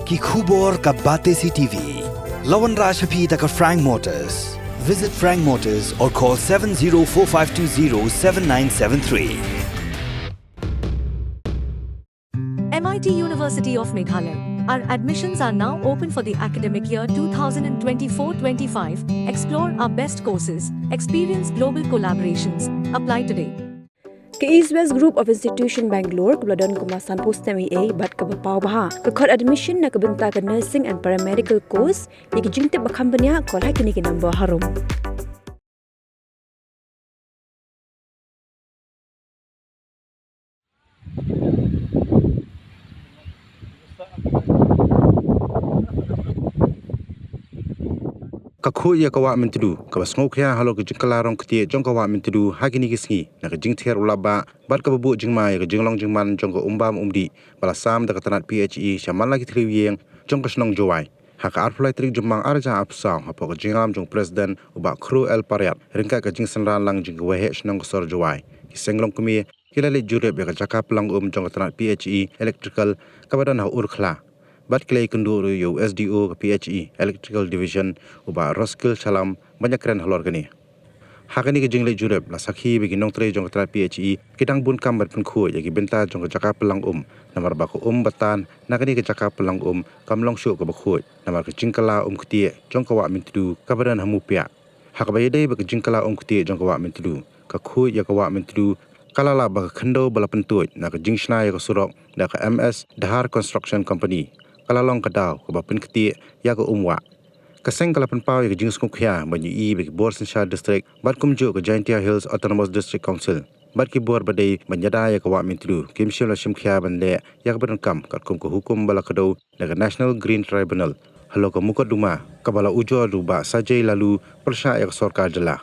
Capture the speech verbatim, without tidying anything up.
Ki khubor ka Batesi T V. La wanrah sha phi da ka Frank Motors. Visit Frank Motors or call seven zero four five two zero seven nine seven three. M I T University of Meghalaya. Our admissions are now open for the academic year two thousand twenty-four twenty-five. Explore our best courses, experience global collaborations. Apply today. Ka East West Group of Institution Bangalore kaba la don kumba sanphew snem eiei bad kaba paw bha ka khot admission na ka bynta ka nursing and paramedical course. Ïa ki jingtip ba kham bniah, call ha kine ki number harum. Ka khuid ïa ka Wah Myntdu kaba sngewkhia halor ka jingkylla rong ktieh jong ka Wah Myntdu ha kine ki sngi na ka jingthied u lapbah bad kaba buh jingma ïa ka jinglong jingman jong ka umbam umdih ba la sam da ka tnat P H E sha man la ki thliew ïing jong ka shnong Jowai. Ha ka arphew lai tarik Jymmang arhajar arphew saw, hapoh ka jingïalam jong u President u Bah Khro L Pariat, ryngkat ka jingsynran lang jong ki waheh shnong ka sor Jowai, ki seng longkmie ki la leit jurip ïa ka jaka pynlong um jong ka tnat P H E Electrical kaba don ha Urkhla. Bad ki la ïakynduh ruh ïa u S D O ka P H E Electrical Division, u Bah Roskil Shallam, ban ïakren halor kane. Ha kane ka jingleit jurip la sakhi ba ki nongtrei jong ka tnat P H E ki dang bun kam ban pynkhuid ïa ki bynta jong ka jaka pynlong um, namar ba ka um ba tan na kane ka jaka pynlong um kam long shuh kaba khuid namar ka jingkylla um ktieh jong ka Wah Myntdu kaba don ha Mupiah. Ha kaba ïadei bad ka jingkylla um ktieh jong ka Wah Myntdu, ka khuid ïa ka Wah Myntdu ka la lap ba ka khyndew ba la pyntuid na ka jingshna ïa ka surok da ka M S Dhar Construction Company ka la long ka daw kaba pynktieh ïa ka um wah. Ka seng ka la pynpaw ïa ka jingsngewkhia ban ïohi ba ki bor synshar district bad kumjuh ka Jaintia Hills Autonomous District Council bad ki bor ba dei ban ïada ïa ka Wah Myntdu kim shym la shim khia ban leh ïa kaba donkam katkum ka hukum ba la kdew da ka National Green Tribunal halor ka mukotduma kaba la ujor da u Bah Sajay Laloo pyrshah ïa ka sorkar jylla.